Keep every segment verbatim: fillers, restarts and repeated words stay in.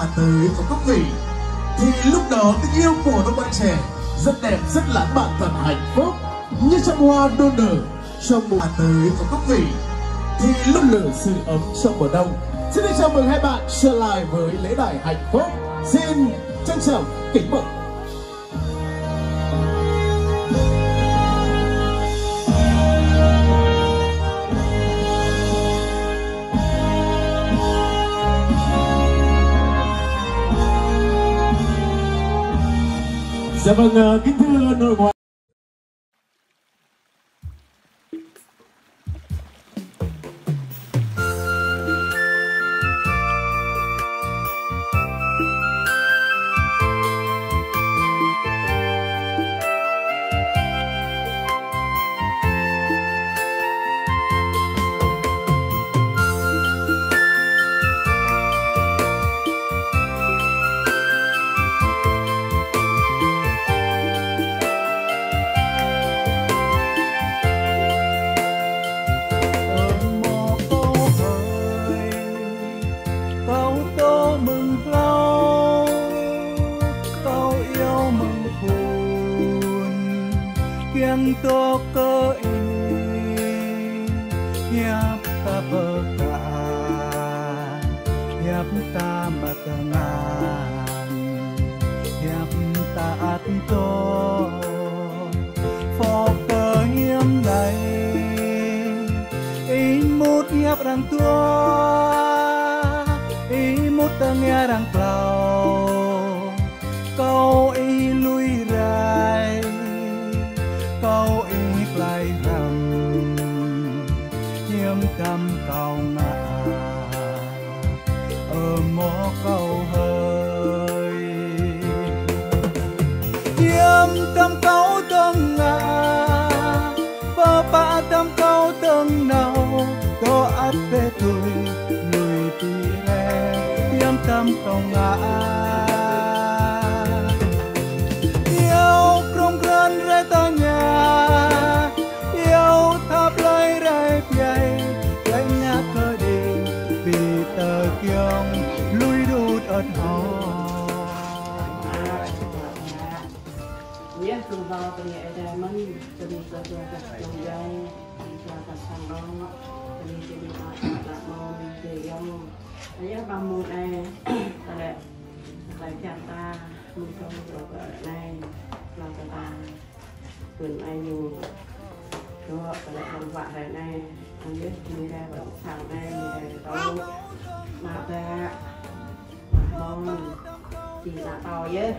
Quà tới của các vị, thì lúc đó tình yêu của đôi bạn trẻ rất đẹp, rất lãng mạn và hạnh phúc. Như trăm hoa đua nở trong mùa quà tới của các vị, thì lúc lửa sưởi ấm trong mùa đông. Xin được chào mừng hai bạn trở lại với lễ đài hạnh phúc. Xin trân trọng kính mời. Dạ vâng, ờ, kính thưa nội ngoại. Ơ mô kâo hơi, kâo tơ mơ̆ng hlâo, kâo iâu mơ̆ng phŭn, kiăng tŏk kơ ih, hiăp ta pơkă, hiăp ta mă tơngan, hiăp ta ăt tŏ. Pho kơ hiam đơi, ih mŭt hiăp arăng dua, ih mŭt tơngia arăng klâo. Kâo ih lui rai, kâo ih glai hrăm, hiam dăm kâo ngă. Ơ mô kâo hơi, hiam dăm kâo dơ̆ng ngă, pơpă dăm kâo dơ̆ng nao, dŏ ăt bĕ tui, lui ƀiă rai, hiam dăm kâo ngă. Iâu krong krăn rai tơña, iâu thap hlơi rai biă, hlơi ngă kơđi, ƀing ta kiăng lui đut ăt hŏ. Yơh, kơkuh pơpŭ kơ Ơi Adai mơ̆n, kơkuh pơpŭ kơ Ơi Adai, kơkuh pơpŭ kơ sang rong, kơkuh pơpŭ kơ ƀing ta, ta mơ̆n, kơ yơh. Yơh, ƀing mơ̆n anai, ta lĕ, ta lĕ kiăng ta, mơ̆n trong, trong kơ anai, trong kơ ta. Pơ̆n ai ñu. Dŏ, kơ lĕ hăng wă hrơi anai. Anŭn yơh, mơ̆ng hrơi ƀơi sang anai, mơ̆ng hrơi tŏ. Mă bă, mă hmâo. Či mă tŏ yơh.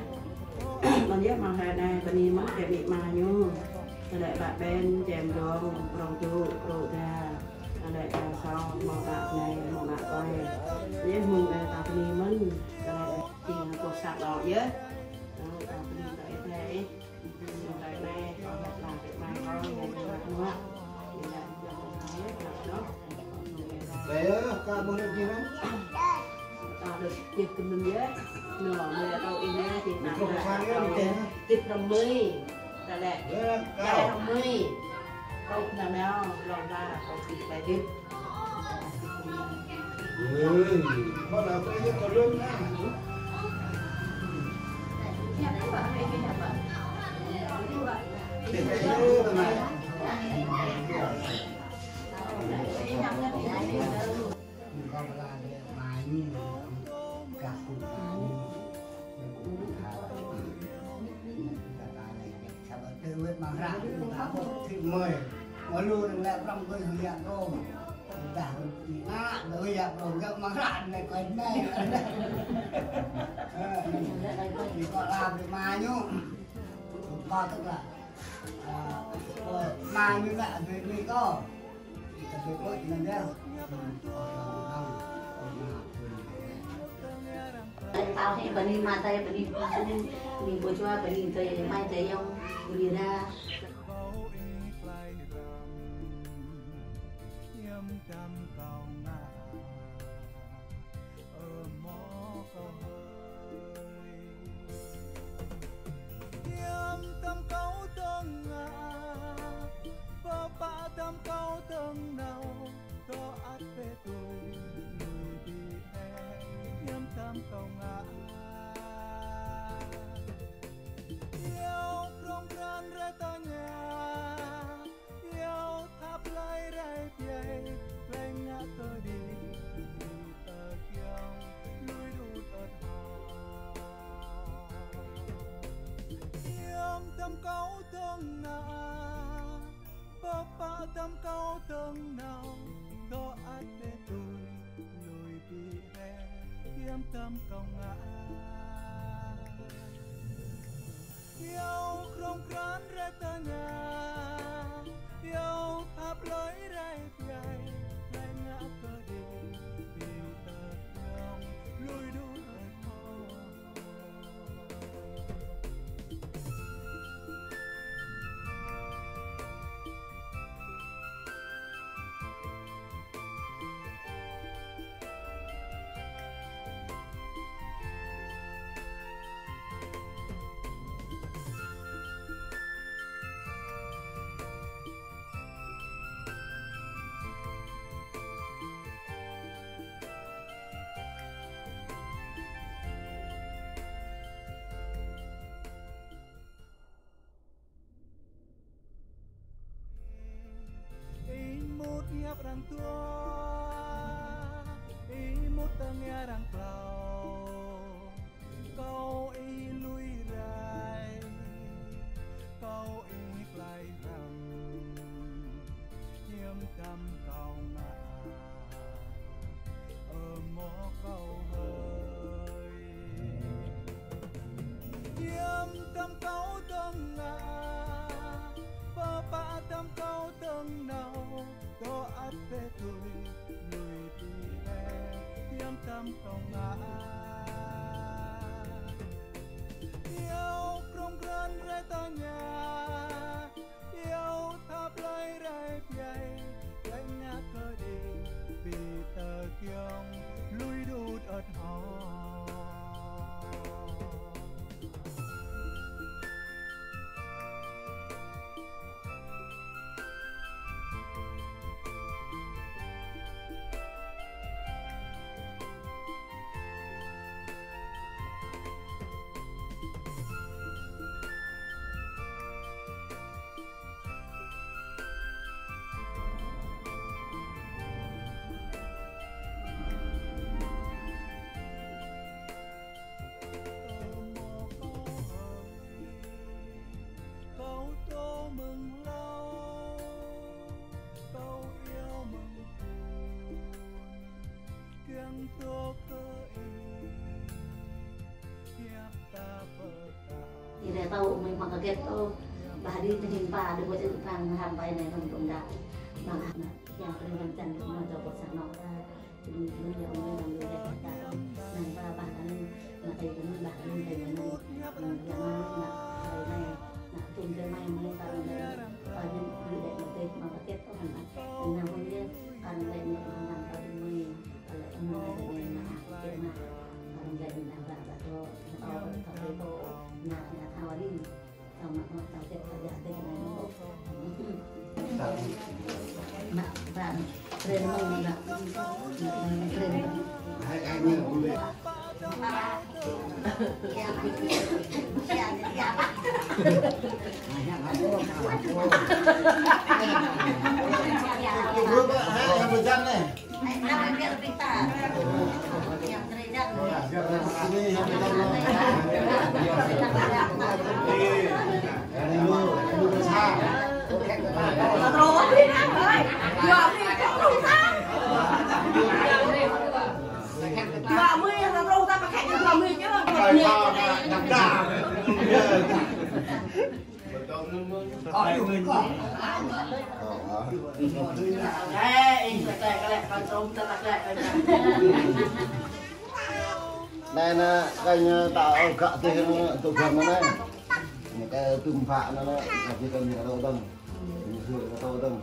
Anŭn yơh, mơ̆ng hrơi anai, bơni mơ̆n kơ amĭ ama ñu. Kơ lĕ ƀă ƀen, čem rong, prong tŭ, rô da. Kơ lĕ čang song, hmâo ană anai, hmâo ană tơi. Yơh, mơ̆ng anai ta bơni mơ̆n. Kơ lĕ či mă pô sat lŏ yơh. Kơ lĕ ta bơni kơ Ơi Adai. Đây á, ka mơ̆ rơđi hăng? Ta được tiếp tơmưn yơh. Nô, mơi tao ih yơh, thì ta được tao yơh, tiếp năm mươi. Ta lĕ, ta năm mươi. Kâo năm mươi. Kâo năm mươi, lòng ta, kâo tiếp bài tiếp. Tơwet mă hră, ta ƀuh thĭ mơi. Mă lu rơng lĕ prăm ƀơi hơyă prong. Dah, ngă, ƀơi hơyă prong, gơ̆ mă hră anai kơi anai. Ơ, anai kơi anai kơi anai kơi anai kơi anai. Ơ, kơi anai kơi anai kơi anai kơi. Tao hĕ bơni mă tơi, bơni pha sung, bơni bơjua, bơni tơi mai tơi yong, bơni ra. Hiam dăm kâo dơ̆ng nao, pơpă dăm kâo dơ̆ng nao, dŏ ăt bĕ tui, lui ƀiă rai, hiam dăm kâo ngă. Kâo dơ̆ng nao, dŏ ăt tui, lui ƀiă rai, hiam tăm kâo ngă. Iâu krong krăn rai tơña, iâu hăp hlơi rai biă, rai ngă kơ đĭ, ƀing tơ̆ kiăng lui đut ăt hŏ. Ih mŭt hiăp arăng dua, ih mŭt tơngia arăng klâo. Kâo ih lui rai, kâo ih glăi hrăm, hiam tăm kâo ngă, ơ mŏ kâo hơi. Hiam tăm kâo dơ̆ng ngă, pơpă tăm kâo dơ̆ng nao, dŏ ăt tui, lui ƀiă rai, hiam tăm kâo ngă. Iâu krong krăn rai tơña, iâu hăp hlơi rai biă, rai ngă kơ đĭ, ƀing tơ̆ kiăng lui đut ăt hŏ. Kâo dŏ mơ̆ng hlâo, kâo iâu mơ̆ng ƀun, kiăng dŏ kơ ih, hiăp ta pơkă. Ih rai tơ̆ mơ̆ng mă kơ gĕt tơ̆, bah đĭ tơhing ba, đĭ bơ̆t ih pang ham ƀai anai hăng tơ̆ng đa. Mă anai, kiăng kơ ih hăng čăn, mă čô bơ̆t sa nŏ ta. Ih rai tơ̆ mơ̆ng mă kơ gĕt tơ̆, nang ba bah anai, mă tơ̆ mơ̆ng bah anai tơ̆ mơ̆ng, mă anai, mă ƀai anai, mă tơ̆ng kơ mai mơ̆ng ta anai, ba anai, đĭ đĕ mă tơ̆, mă kơ gĕt tơ̆ hăng, nang mơ̆ng anai, kan lĕ mă hăng ta tơ̆ mơ̆ng. Anai nă, kơ ñu ta gak tih nă, tŭ gam anai. Ñu kơ tŭm phă nă, nă, kơ ñu kơ ñu kơ tŭ tơ̆ng. Ñu kơ tŭ tơ̆ng.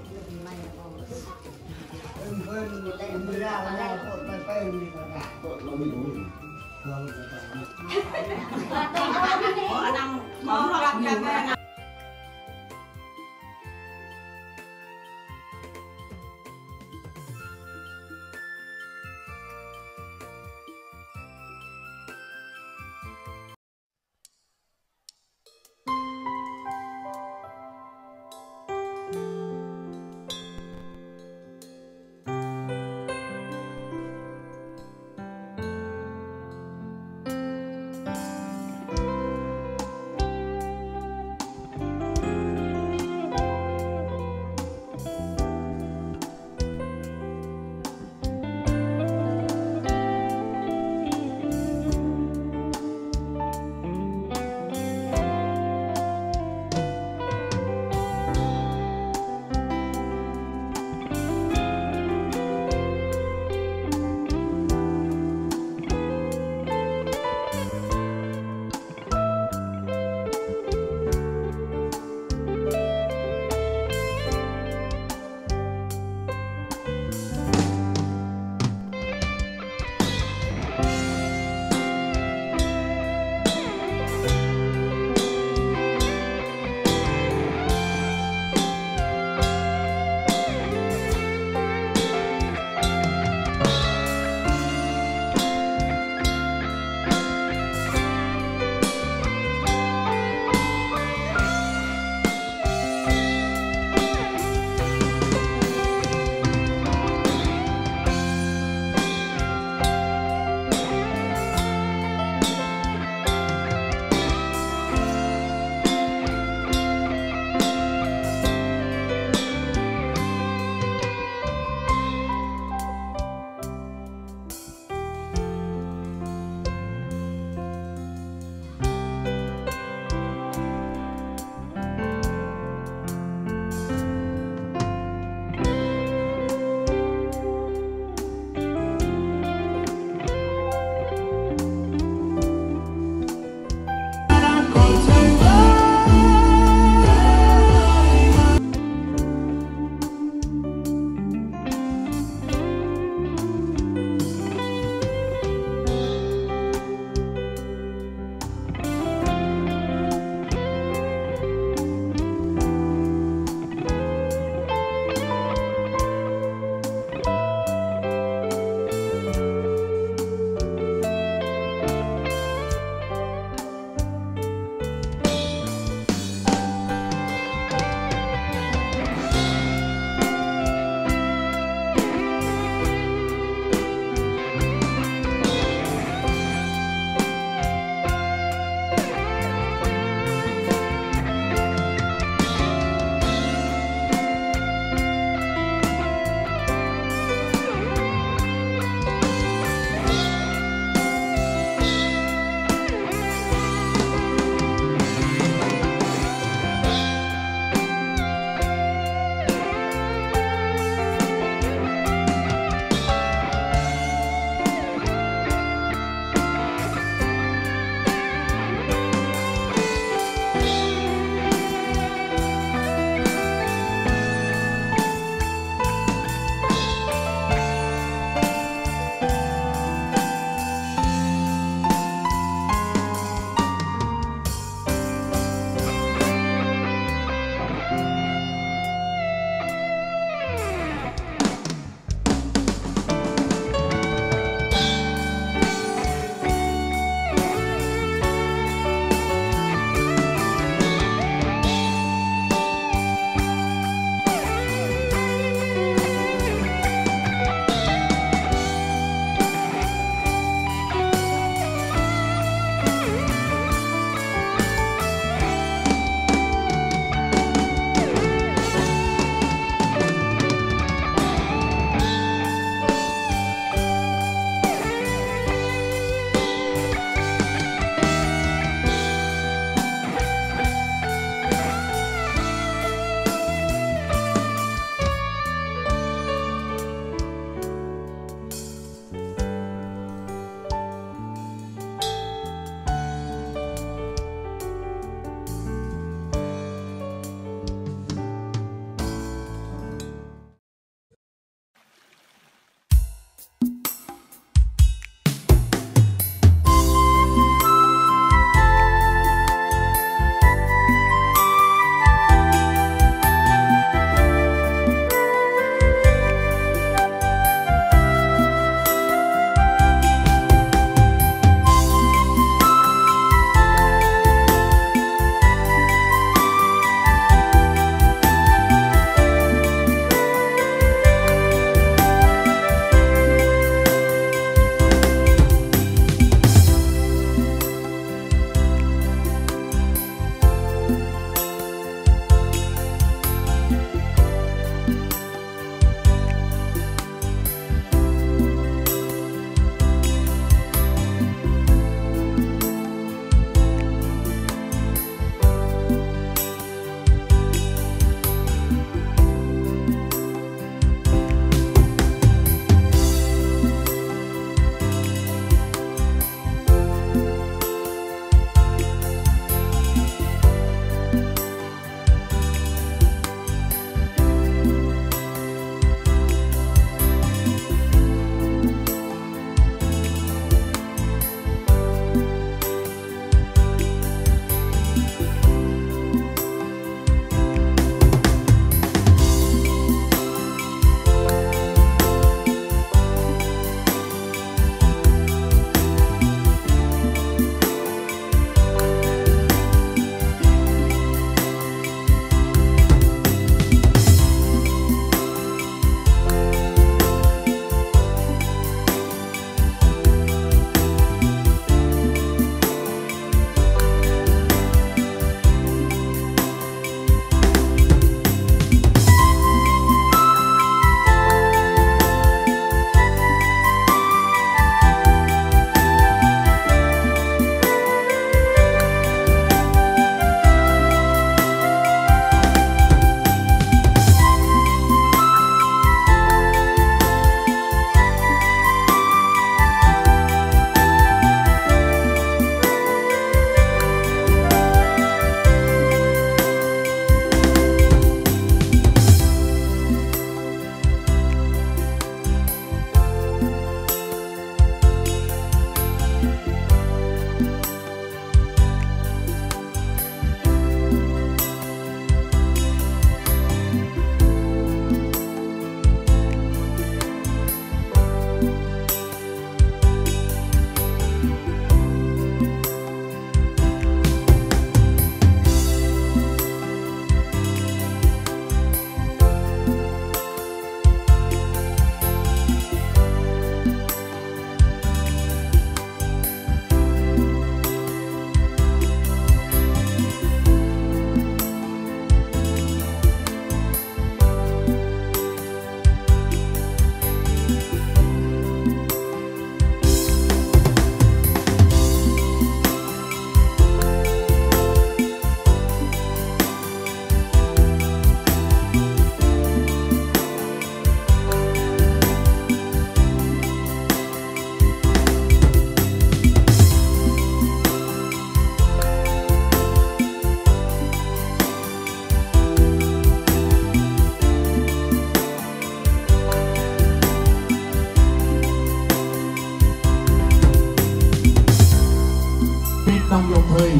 Nong yong hơi,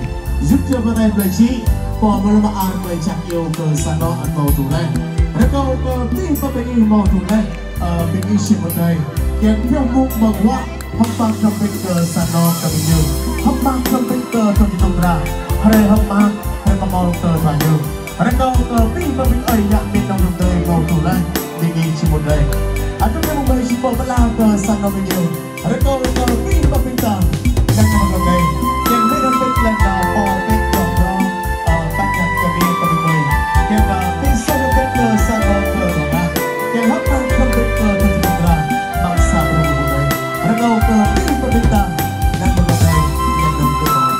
yŭt kơ pơdai plơi čih, pô mơlơm ar plơi čang iâu kơ sa anŏ hmâo truh laih. Rơkâo kơ abih bang ƀing ih hmâo truh laih, ơ, ƀing ih či mŭt rai. Kiăng pioh mŭk mơguah, hơ̆k mơak hrŏm hơbĭt kơ sa anŏ kơ ƀing ñu. Hơ̆k mơak hrŏm hơbĭt kơ tơlơi dŏ dra. Hrơi hơ̆k mơak, hrơi kơmơ̆l kơ dua ñu. Rơkâo kơ abih bang ƀing ơi yă mĭn nong rơ̆m tơi hmâo truh laih, ƀing ih či mŭt rai. Ăt kơ mơ̆ng ƀai či pơƀlŏr kơ sa anŏ ƀing ñu. Rơkâo kơ abih bang ƀing ta, kiăng kơ mơ̆ng ƀai, kiăng mĭn rơ̆m hơbĭt lĕ nao pơ ƀing dŏ dra, ơ, pơñăt kơ ƀing kơ ƀing ƀai. Kiăng kơ ƀing soh rơ̆m hơbĭt kơ sa anŏ kơ dua ană. Kiăng hơ̆k mơak hrŏm hơbĭt kơ tơlơi dŏ dra, bang sa bruă ƀing ƀai. Rơkâo kơ abih bang ƀing ta, kiăng kơ mơ̆ng ƀai, kiăng kơ mơ̆ng ƀai.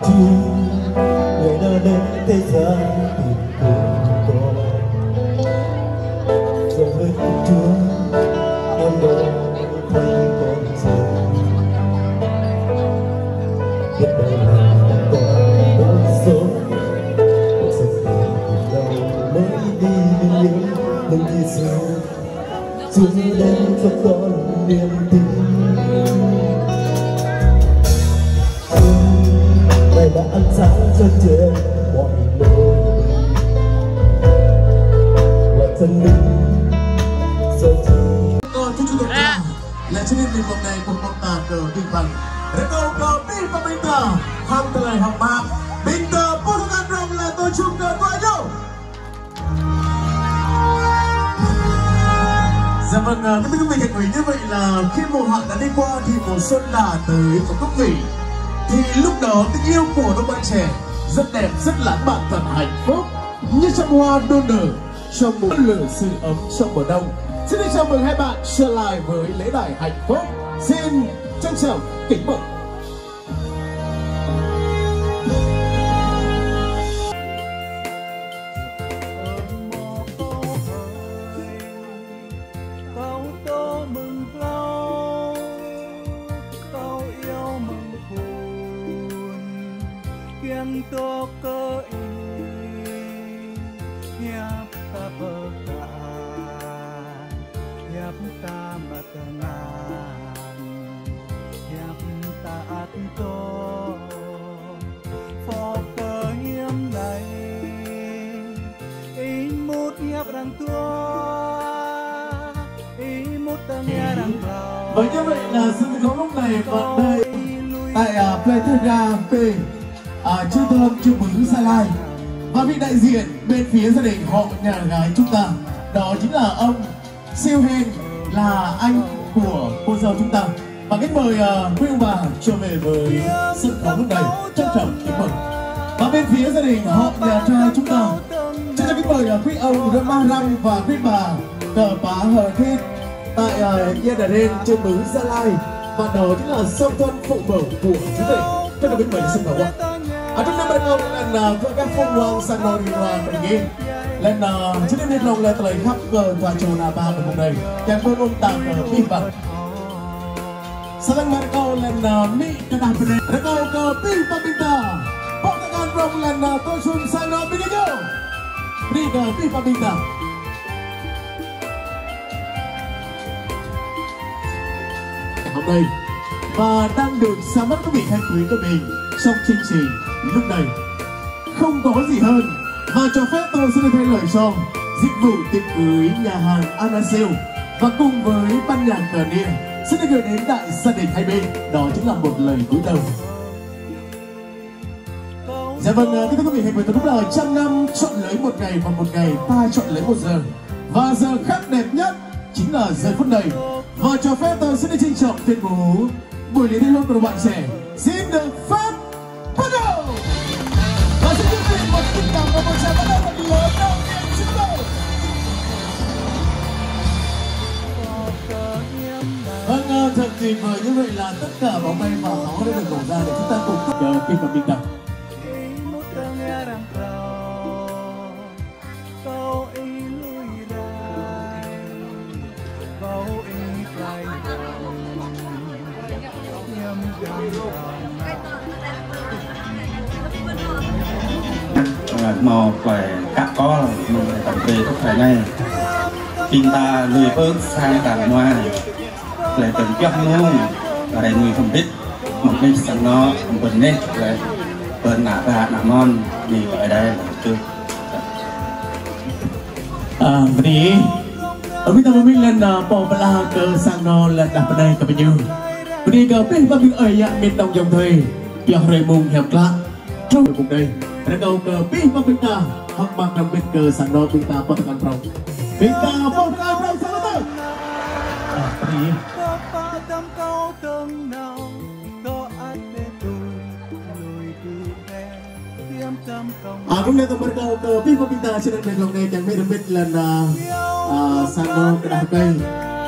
Chúa, người đã đến thế gian tìm con. Trong hơi thở Chúa, em đã thấy con rồi. Biết đâu là con đã sống. Sự tình đầu mới đi đến những mừng Giêsu. Chúa đến cho con niềm tin. Ngài đã ăn sáng cho trên mọi lối đi. Là chân lý, do chính Ơ, Chúa Chúa Tuhan. Lĕ čơđai ƀing ta anai, ƀing ta kơ ƀing ƀăng. Rơkâo kơ ƀing ƀăng ƀing ta, hăng tơlơi hăng mă. Ƀing ta pơkŏn rŏng lĕ tơlơi čum kơ Khua Yang. Dạ vâng, à, kính thưa quý vị, như vậy là khi mùa hạ đã đi qua thì mùa xuân đã tới, thưa quý vị. Thì lúc đó tình yêu của đôi bạn trẻ rất đẹp, rất lãng mạn và hạnh phúc. Như trăm hoa đua nở trong mùa lửa sưởi ấm trong mùa đông. Xin được chào mừng hai bạn trở lại với lễ đài hạnh phúc. Xin trân trọng kính mời. Kâo tŏ mơ̆ng hlâo, kâo iâu mơ̆ng phŭn, kiăng tŏ kơ ih, hiăp ta pơkă, hiăp ta mă tơngan, hiăp ta ăt tŏ. Pơkă hiam đơi, ih mŭt hiăp arăng dua, ih mŭt tơngia arăng hlâo. Và như vậy là sân khấu lúc này bạn đây tại, à, Plei Thơdra B, à, Chư Thôn Chư Pư, Gia Lai. Và vị đại diện bên phía gia đình họ nhà gái chúng ta, đó chính là ông Siu Hên, là anh của cô dâu chúng ta. Và kính mời, ờ, quý ông bà trở về với sân khấu lúc này. Trân trọng kính mời. Và bên phía gia đình họ nhà trai chúng ta, trân trọng kính mời, ờ, quý ông Rơma Răng và quý bà Cờ Pá Hờ Thít tại, ờ, Ia Đà Rên, Chư Pư, Gia Lai. Và đó chính là song thân phụ mẫu của chú rể. Trân trọng kính mời lên sân khấu ạ. À, trong năm ban đầu là, là, các phong quang sang đo đi qua mình nghe. Lĕ, ơ, čơđai ƀing ta lĕ tơlơi khăp kơ dua čô ană bă ƀơi mông anai. Kiăng pơƀut tơlơi kơ ƀing ƀăng. Sa lăng mă rơkâo lĕ, ơ, mĭ kơ đah pơnai. Rơkâo kơ ƀing ƀăng ƀing ta. Pŏk tơngan prŏng lĕ, ơ, tơlơi čum sang anŏ ƀing gơñu. Brơi kơ ƀing ƀăng ƀing ta. Hôm nay và đang được ra mắt các vị khách quý của mình trong chương trình lúc này. Không có gì hơn và cho phép tôi xin được thay lời cho dịch vụ tiệc cưới nhà hàng Anasale và cùng với ban nhạc Cờ Nia xin được gửi đến đại gia đình hai bên, đó chính là một lời cúi đầu. Dạ vâng, à, kính thưa quý vị, hãy với tôi lúc là trăm năm chọn lấy một ngày và một ngày ta chọn lấy một giờ. Và giờ khắc đẹp nhất chính là giờ phút này. Và cho phép tôi xin được trân trọng tuyên bố buổi lễ tân hôn của đôi bạn trẻ xin được phép bắt đầu. Và xin quý vị một tình cảm và một tràng bắt tay thật lớn đầu tiên chúng tôi. Vâng, à, thật tuyệt vời, như vậy là tất cả bóng bay màu máu đã được đổ ra để chúng ta cùng chờ team của mình tập. Hmâo tơlơi kăk kol mơ̆ng tơlơi tŭ tơlơi anai. Ƀing ta lui pơ sang dang hmua. Tơlơi tơ̆ng pioh mơ̆ng, tơlơi ngui khŏm bĭt, mơ̆ng anai sang anŏ, mơ̆ng anai tơlơi pơ ană ƀă ană mơ̆n, anai kơ Ơi Adai lăng čuh. À, bơni. Ơ, ƀing ta pơmĭn lĕ, à, pô pơala kơ sang anŏ lĕ đah pơnai kơ ƀing ñu. Bơni kơ abih bang ƀing ơi yă mĭn dŏng ayŏng adơi. Pioh hrơi mông hiam klă. Trong mông anai. Rơkâo kơ abih bang ƀing ta. Hơ̆k mơak hrŏm hơbĭt kơ sang anŏ ƀing ta pŏk tơngan prŏng. Ƀing ta pŏk tơngan prŏng sang anŏ. À, bơni. Kơ pă tăm kâo tơ̆ng nao, kơ ăt bĕ tui lui Ơ, kơ ƀing ta, kơ ƀing ta, čơdơ̆ng anai kiăng mơ̆ rơbit lŏn, ơ, ơ, sang anŏ kơđah kơi,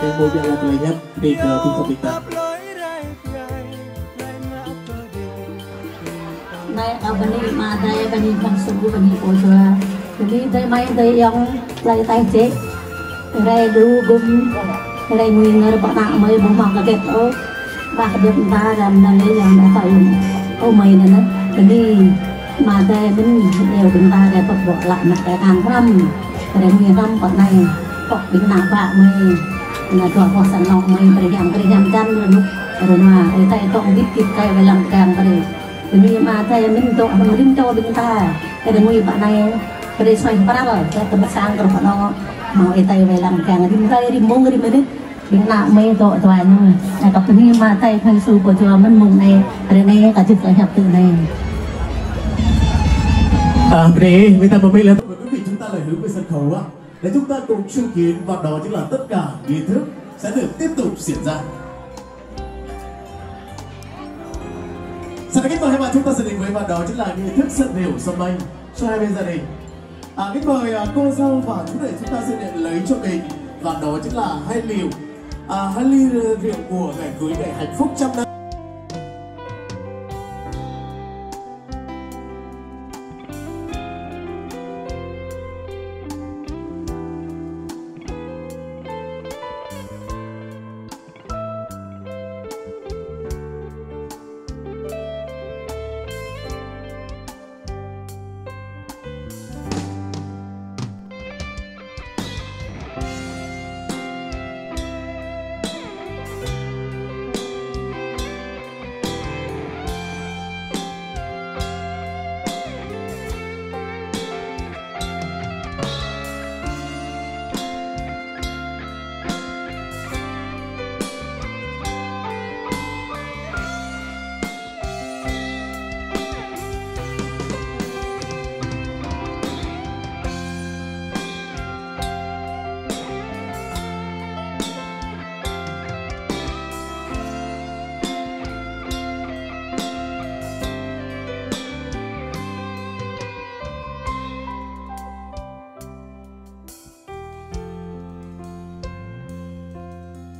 kiăng mơ̆ biă lŏn tơlơi hiăp, ƀing ta, ƀing ta, ƀing ta. Anai, ơ, bơni Ama Adai, bơni Khua Yang Yêsu, bơni Pô Jua. Bơni adơi amai, adơi ayŏng, plơi Tây jĕ. Rai djru gum, rai ngui ngơ rơbâo ană amai ƀu hmâo hơget ôh. Bah djŏp mơta răm anai lĕ yang ƀu thâo ôh amai anai. Bơni Ama Adai mơ̆n, iâu ƀing ta rai pơƀuh lăk ană rai kang hrăm. Rai ngui hrăm pơ anai. Pŏk ƀing ană bă amai. Ană dua boh sang anŏ amai, brơi hiam, brơi hiam jăn rơnŭk rơnua. Ơi Adai tŏng bit bit kơi wai lăng kang brơi. Bơni Ama Adai mơ̆n dŏ hrŏm rĭm čô ƀing ta. Kơ đơ ngui pơ anai, kơ đơ suaih pral, kơ tơmơ̆ sang kơ rơ̆ pơ anŏ. Hmâo Ơi Adai wai lăng kiăng rĭm hrơi, rĭm mông, rĭm mơnit. Ƀing ană amai dŏ dua ñu. Kơ bơni Ama Adai Khua Yang Yêsu Pô Jua mơ̆n mông anai, ră anai kơ jih kơ hiăp tơ anai. À, bơni, ƀing ta mơ̆ mĭn lĕ, mời quý vị chúng ta lại hướng về sân khấu ạ. Để chúng ta cùng chứng kiến và đó chính là tất cả nghi thức sẽ được tiếp tục diễn ra. Xin kính mời hai bạn chúng ta sẽ đến với và đó chính là nghi thức sân rượu sâm manh cho hai bên gia đình. À, kính mời, à, cô dâu và chú rể chúng ta sẽ nhận lấy cho mình và đó chính là hai lựu, à, hai ly rượu của ngày cưới để hạnh phúc trăm năm.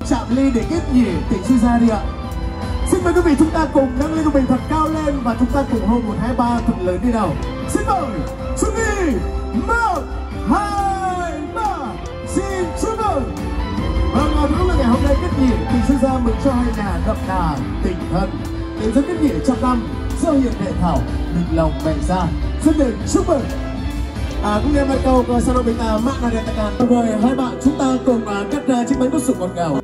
Chạm ly để kết nhỉ tình sư gia đi ạ. Xin mời quý vị chúng ta cùng nâng ly của mình thật cao lên và chúng ta cùng hô một, hai, ba thật lớn đi nào. Xin mời, chuẩn bị, một, hai, ba. Xin chúc mừng. Vâng, à, thưa quý vị, ngày hôm nay kết nhỉ tình sư gia mừng cho hai nhà đậm đà tình thân. Tình duyên kết nghĩa trăm năm, dơ hiền lễ thảo, đừng lòng mẹ xa. Xin được chúc mừng. À, cũng nghe mời câu, à, sau đó ƀing ta mă nao rai tơkai. Mời hai bạn chúng ta cùng, à, cắt, à, chiếc bánh mứt sụn ngọt ngào.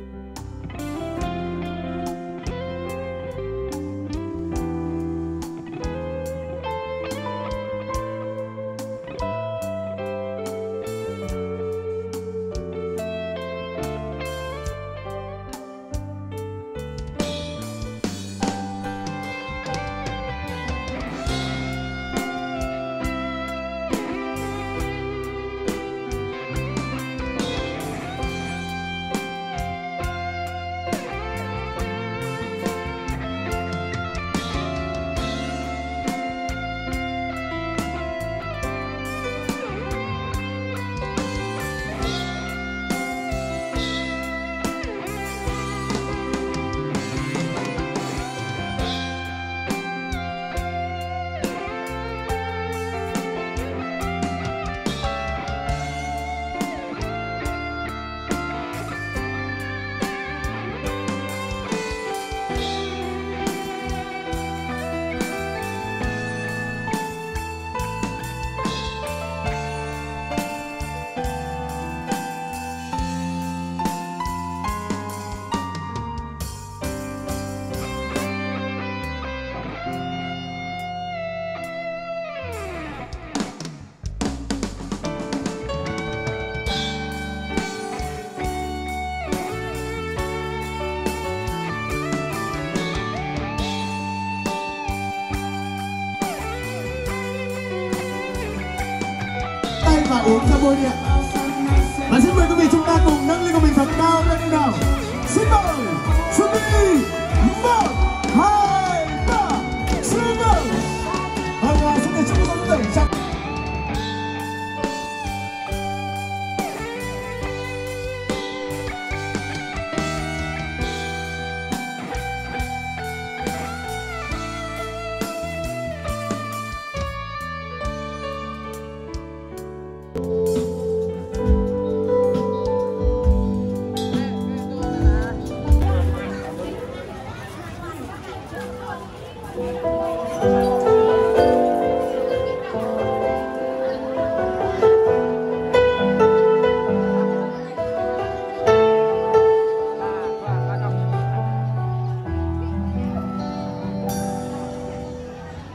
Tay và uống cho vui đi ạ. Và xin mời quý vị chúng ta cùng nâng ly của mình thật cao lên đi nào. Xin mời, chuẩn bị, một, hai, ba, xin mời. Vâng, à, xin được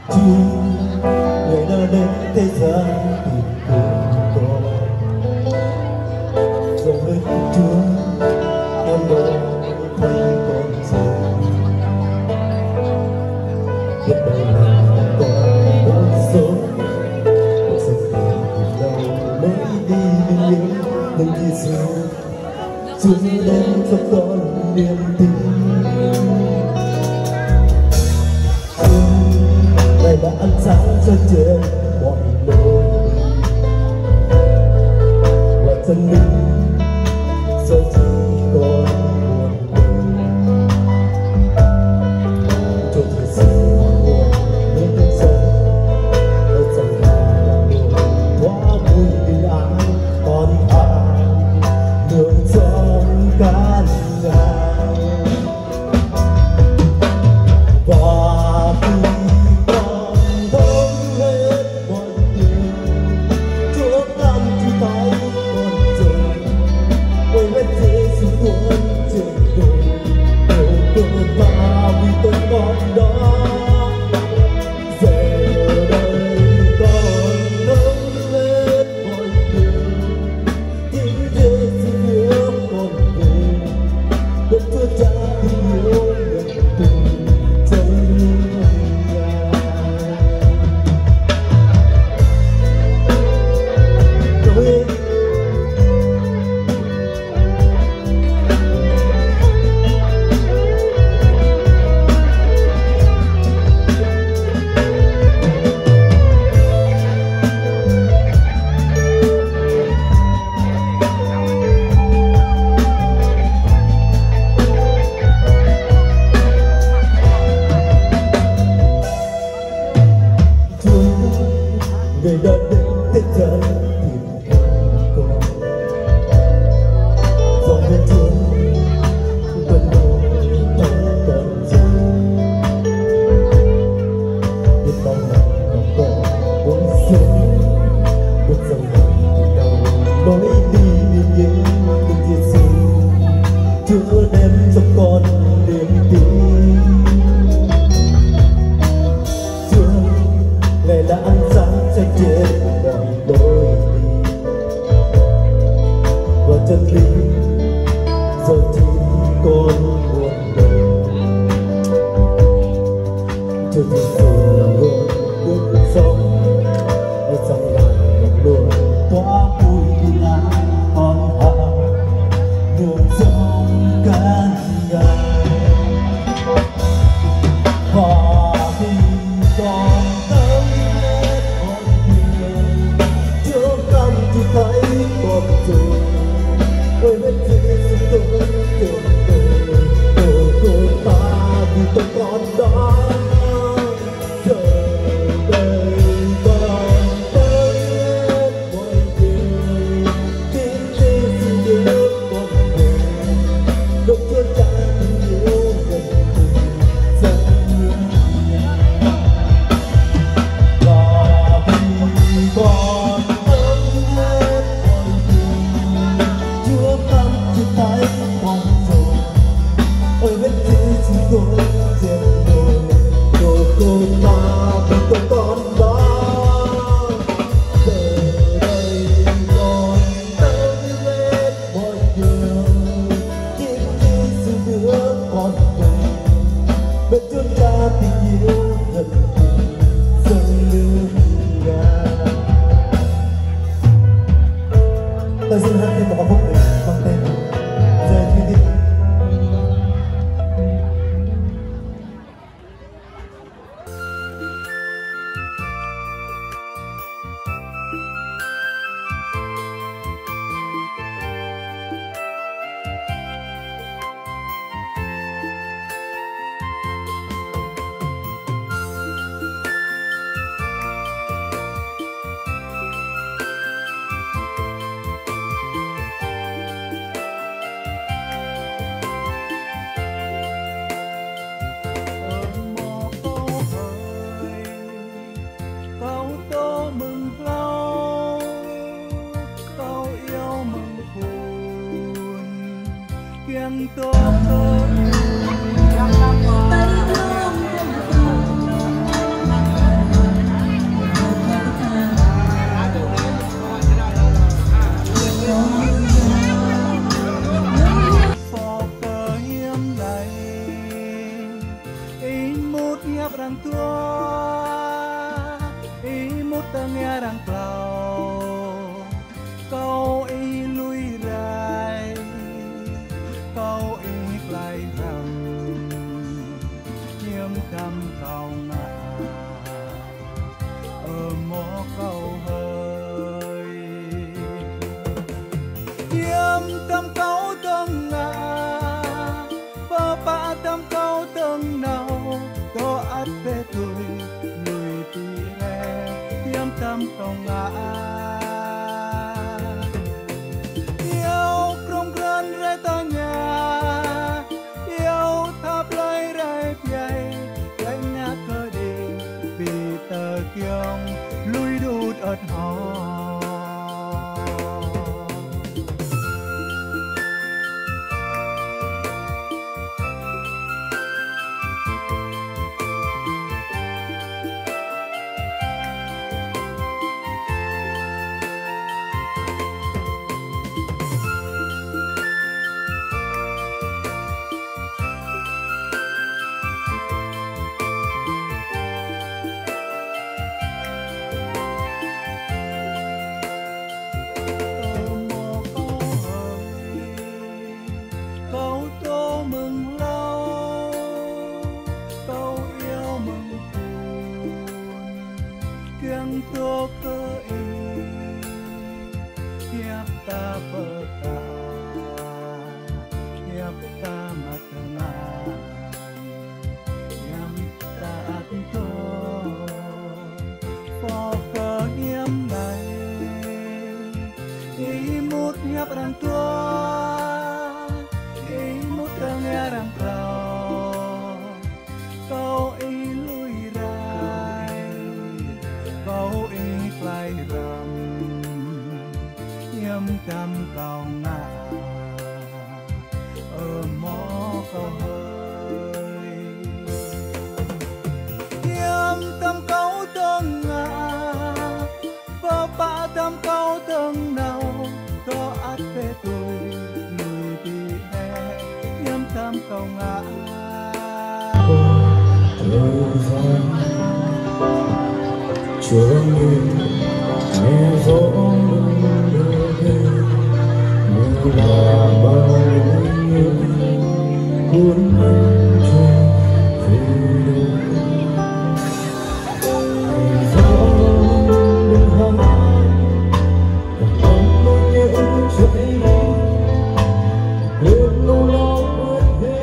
Chúa, người đã đến thế gian tìm kiếm con. Dòng nước Chúa, em đã thấy con rồi. Biết đâu là con muốn sống, sống tìm tìm đâu lối đi bình yên, Đức Giêsu. Chúa đến cho con niềm tin. Chúa, Ngài đã ăn sáng cho trên mọi lối đi. Là chân lý do chính con buồn. Chúa Giêsu, Chúa Giêsu, Chúa Giêsu, Chúa Giêsu, Chúa Giêsu, Chúa Giêsu, Chúa Giêsu, Chúa Chúa ban cho ta con đường. Ôi, huyết Giêsu tuôn trên đường, cầu khẩn ta vì tôi con đó. Giờ đây con nâng lên mọi điều, chính Giêsu yêu con về. Đức Chúa Cha thương yêu, Chúa, người đã đến thế gian tìm con. Dòng huyết Chúa tuôn đổ thay con rồi. Biết bao ngày con buông xuống, bước dòng đời tìm đâu lối đi bình yên, Đức Giêsu, Chúa đến cho con niềm tin. Chúa, Ngài đã ăn sáng cho trên mọi lối đi. Và chân lý do chính con buông đổ. Chúa Giêsu là nguồn nước sống, ở trong lòng luôn tỏa bụi đi lá con hồng, đường sống cạn ngang. Và vì con tâm huyết con người, Chúa ban cho thấy con rồi. Ôi, huyết Giêsu tuôn trên đường, cầu khẩn ta vì tôi con đó. Giờ đây Kâo ngă. Iâu krong krăn rai tơña, iâu thâo plơi rai biă, laĭ ngă kơ đĭ, ƀing tơkiông lui đut ơt hŏ. Ơ mơ̆ kâo hơi, kâo dŏ mơ̆ng hlâo, kâo iâu mơ̆ng ƀun, kiăng dŏ kơ Ih, hiăp ta pơtă, hiăp ta mă tơngan, hiăp ta ăt dŏ. Pô kơ hiam đai, ih mŭt hiăp arăng dua, ih mŭt tơngia arăng klâo. Kâo ih lui rai, kâo ih klai răm, hiam dăm kâo ngă. Ơ mơ̆ kâo hơi, hiam dăm kâo dơ̆ng ngă, pơpă dăm kâo dơ̆ng nao, dŏ ăt pĕ tui, lui ƀiă, hiam dăm kâo ngă. Thời gian trở nên nghe rõ đời, như là bao nỗi nhớ cuốn anh trong vùi đầu. Thời gian đừng hòng, còn không nỗi nhớ chạy đi, ước nỗi lo quên hết.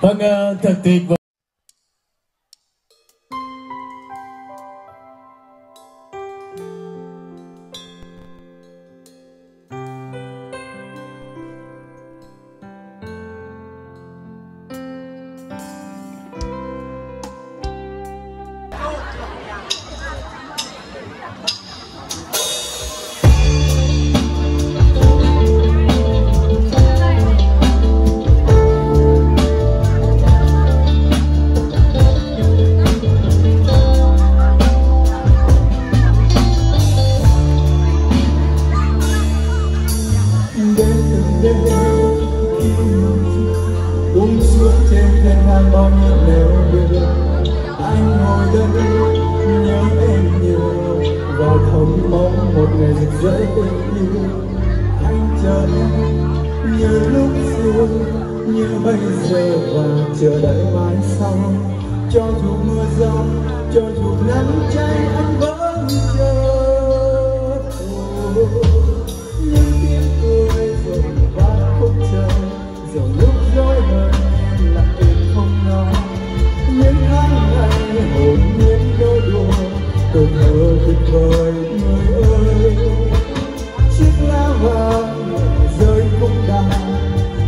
Vâng, ờ, thật tuyệt vời. Đêm từng đêm khi buông xuống trên thiên thang bao nhiêu nẻo đường, anh ngồi đây nhớ em nhiều và thầm mong một ngày rực rỡ tình yêu. Anh chờ em như lúc xưa, như bây giờ và chờ đợi mãi sau. Cho dù mưa gió, cho dù nắng cháy, anh vẫn chờ. Những tiếng cười rộn vang khúc trời, rồi lúc dối bời em lặng im không nói. Những tháng ngày hồn nhiên nối đuôi, tuổi thơ tuyệt vời người ơi. Chiếc lá vàng rơi cũng đã,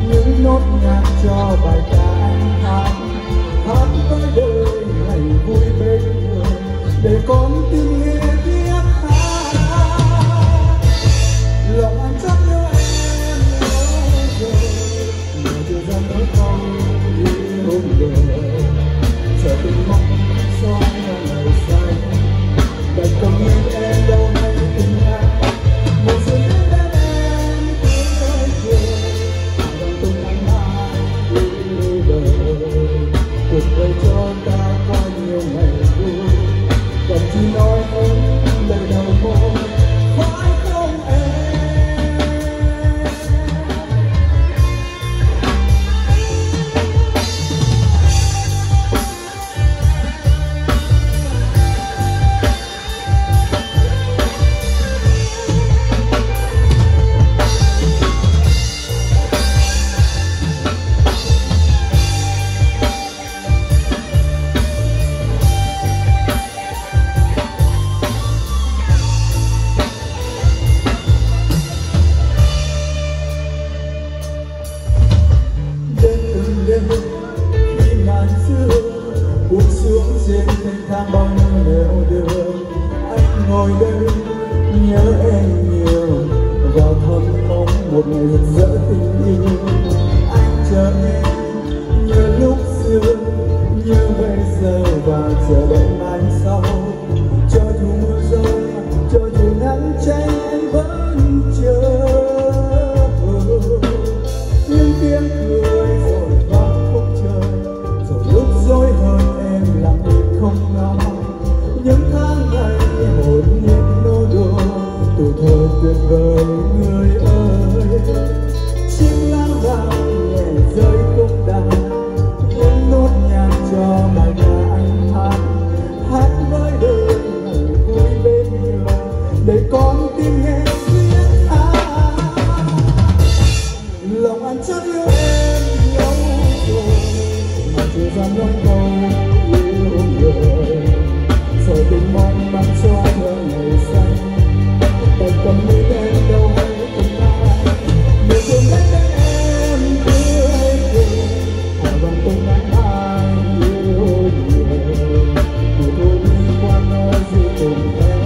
những nốt nhạc cho bài ca anh hát. Hát với đời ngày vui bên người, để con tim nghe tiếng hát. Lòng anh chắc nhớ em lâu rồi, mà chưa dám nói câu yêu người. Giờ tình mong soi ra ngày xanh, đành câm nín em đâu hay tình ai. Mùa xuân đến bên em tươi cười, lòng tung nắng mai yêu đời. Cuộc đời cho ta qua nhiều ngày vui, cần chỉ nói những lời đầu môi, phải không em? Đêm từng đêm khi màn sương buông xuống trên thêng thang bao nhiêu nẻo đường, anh ngồi đây nhớ em nhiều và thầm mong một ngày rực rỡ tình yêu. Anh chờ em như lúc xưa, như bây giờ và chờ đợi mãi sau. Cho dù mưa gió, cho dù nắng cháy, em vẫn chờ. Những tiếng cười rộn vang khúc trời, rồi lúc dối bời em lặng im không nói. Những tháng ngày hồn nhiên nô đùa, tuổi thơ tuyệt vời người ơi. Chiếc lá vàng nhẹ rơi cũng đã, những nốt nhạc cho bài ca anh hát. Hát với đời ngày vui bên người, để con tim nghe tiếng hát. Lòng anh chắc yêu em lâu rồi, mà chưa dám nói câu yêu người. Giờ tình mong mặn soi nhớ ngày xanh, tay cầm nín em đâu hay tình ai. Mùa xuân đến bên em tươi cười, hòa vang tung nắng mai yêu người. Mùa thu đi qua nói gì cùng em,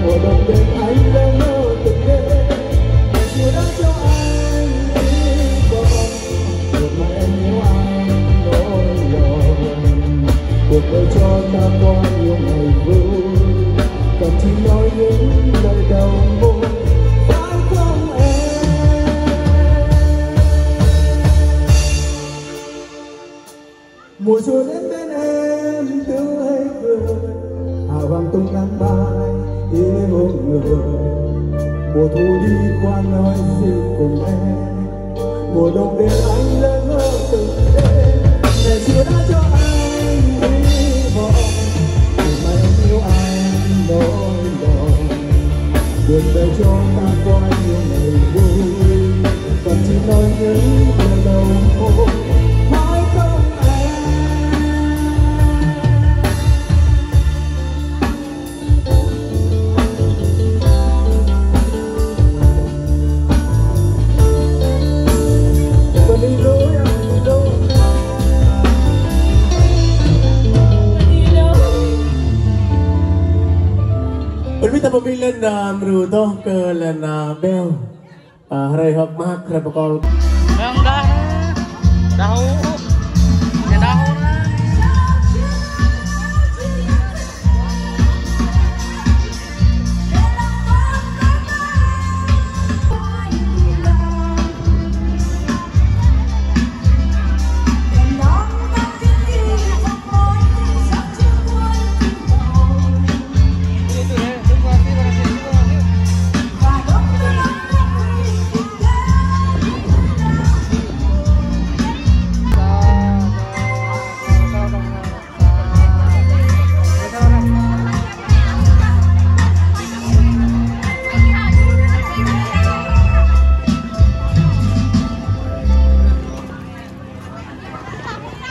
mùa đông đến anh lơ ngơ từng đêm. Ngày xưa đã cho anh hy vọng, một mai em hiểu anh nỗi lòng. Cuộc đời cho ta qua nhiều ngày vui, cần chỉ nói những lời đầu môi, phải không em? Mùa xuân đến bên em tươi vui, hòa vang tung nắng mai yêu người. Mùa thu đi qua nói gì cùng em, mùa đông đến anh lơ ngơ từng đêm. Ngày xưa đã cho anh hy vọng, một mai em hiểu anh nỗi lòng. Cuộc đời cho ta qua nhiều ngày vui, cần chỉ nói những lời đầu môi, phải không Ta pơmĭn lŏn, ơ, mrô tŏh kơ lŏn, ơ, ƀeo. Ơ, hrơi hơ̆k mơak, hrơi pơkŏl. Mơ̆ng đah, đah ôh. Đah ôh lah.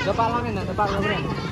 Depan lagi, nah, depan lagi.